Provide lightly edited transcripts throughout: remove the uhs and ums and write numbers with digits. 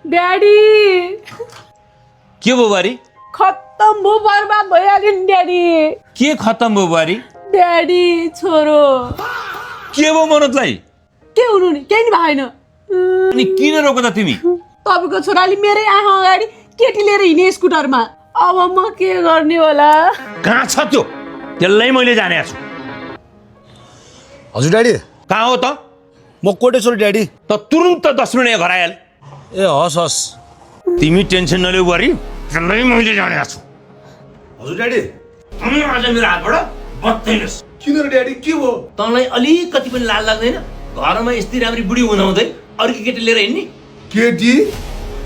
Daddy के भयो बुहारी? खत्तम भयो, बर्बाद भइहाल्यो नि ड्याडी। के खत्तम भयो बुहारी? ड्याडी छोरो के भयो मनोजलाई? के हुनु नि, केही नि भएन। अनि किन रोको त तिमी? तपाईँको छोराले मेरै आँखा अगाडि केटी लिएर हिँडे स्कुटरमा। अब म के गर्ने होला? कहाँ छ त्यो? त्यसलाई मैले जानेको छु। हजुर ड्याडी, कहाँ हो त? म कोटेश्वर ड्याडी। त तुरुन्त 10 मिनट घर आइहाल। ए हस् हस्। तिमी टेन्सन नलिऊ बुहारी, त्यसलाई मैले जानेको छु। हजुर ड्याडी। तिमी आज मेरो हातबाट बच्दैनस्। किन रे ड्याडी, के भयो? तँलाई अलिकति पनि लाज लाग्दैन? घरमा यस्तै राम्री बुढी हुँदाहुँदै अर्की केटी लिएर हिँड्ने? केटी?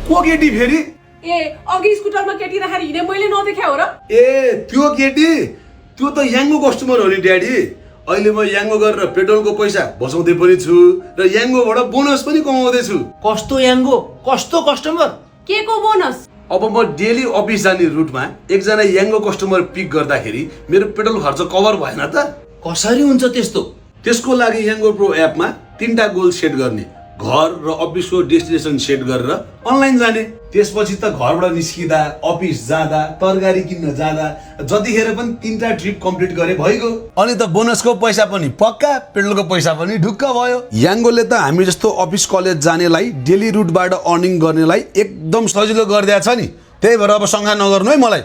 को केटी फेरि? ए अघि स्कुटरमा केटी राखेर हिँडे मैले नदेख्या हो र? ए त्यो केटी? त्यो त याङ्गो कस्टमर हो नि ड्याडी। अहिले म याङ्गो गरेर पेट्रोलको पैसा बचाउँदै पनि छु र याङ्गोबाट बोनस पनि कमाउँदैछु। कस्तो याङ्गो, कस्तो कस्टमर? के को बोनस? अब म डेली अफिस जाने रुटमा एकजना याङ्गो कस्टमर पिक गर्दाखेरि मेरो पेट्रोल खर्च कभर भएन त? कसरी हुन्छ त्यस्तो? त्यसको लागि याङ्गो प्रो एपमा 3टा गोल सेट गर्ने, घर र अफिसको डेस्टिनेसन सेट गरेर अनलाइन जाने। त्यसपछि त घरबाट निस्किँदा, अफिस जाँदा, तरकारी किन्न जाँदा जतिखेर पनि 3टा ट्रिप कम्प्लिट गरे भइगयो। अनि त बोनसको पैसा पनि पक्का, पेट्रोलको पैसा पनि ढुक्क भयो। याङ्गोले त हामी जस्तो अफिस कलेज जानेलाई डेली रुटबाट अर्निङ गर्नेलाई एकदम सजिलो गरिदिएको छ नि। त्यही भएर अब शङ्का नगर्नु है मलाई।